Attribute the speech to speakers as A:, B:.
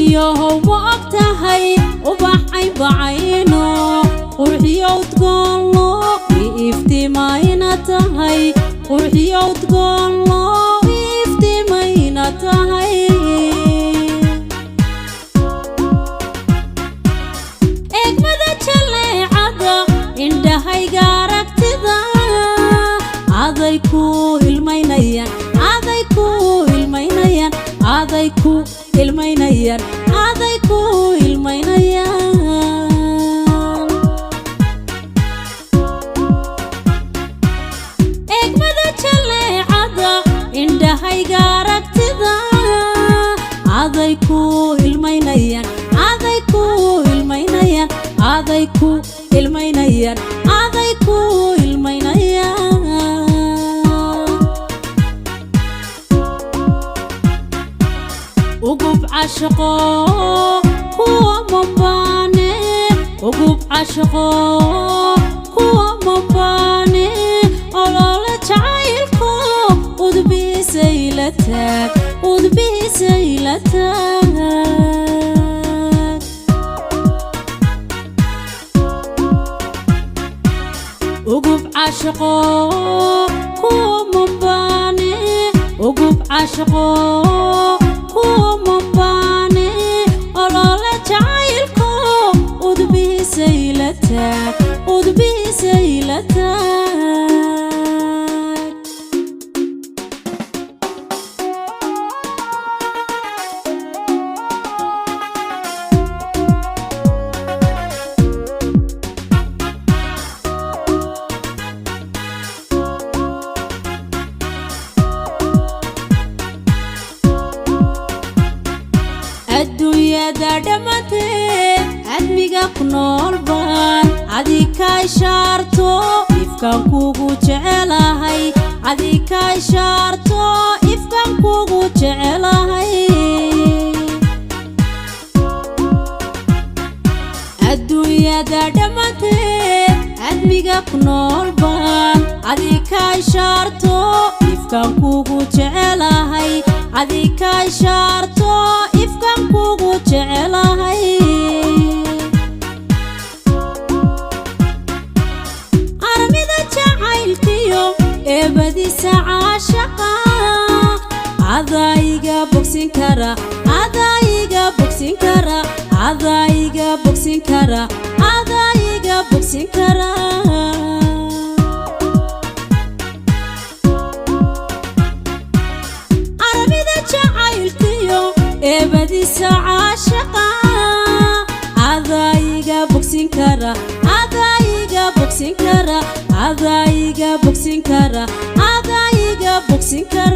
A: Inyohow, ma og tahay ubax caynbacayno, qurxiyo udgoonlo i iftiimayna tahay, qurxiyo udgoonlo i iftiimayna tahay? Eegmada jaleecada indhahayga aragtida aday ku ilmaynayaan, aday ku ilmaynayaan, aday ku ilmaynayaan, aday ku ilmaynayaan. Eegmada jaleecada indhahayga aragtida aday ku ilmaynayaan, aday ku ilmaynayaan, aday ku ilmaynayaan, aday ku ilmaynayaan. Ugub cashaqo kuwa mambaane, ugub cashaqo kuwa mambaane, olole jacaylku udbiisay la taag, udbiisay la taag. Ugub cashaqo kuwa mambaane, ugub cashaqo kuwa mambaane, olole jacaylku udbiisay la taag, udbiisay la taag. Adduunyada dhammaanteed admiga ku nool baan adika ishaarto, ifkaan kugu jecelahay, adika ishaarto, ifkaan kugu jecelahay. Adduunyada dhammaanteed admiga ku nool baan adika ishaarto, ifkaan kugu jecelahay, adika ishaarto, ifkaan kugu jecelahay. Armida jacaylkiyo eebadiisa caashaqa adaa iga bogsin kara, adaa iga bogsin kara, adaa iga bogsin kara, adaa iga bogsin kara. Armida jacaylkiyo eebadiisa caashaqa adaa iga bogsin kara, adaa iga bogsin kara, adaa iga bogsin kara, adaa iga bogsin kara.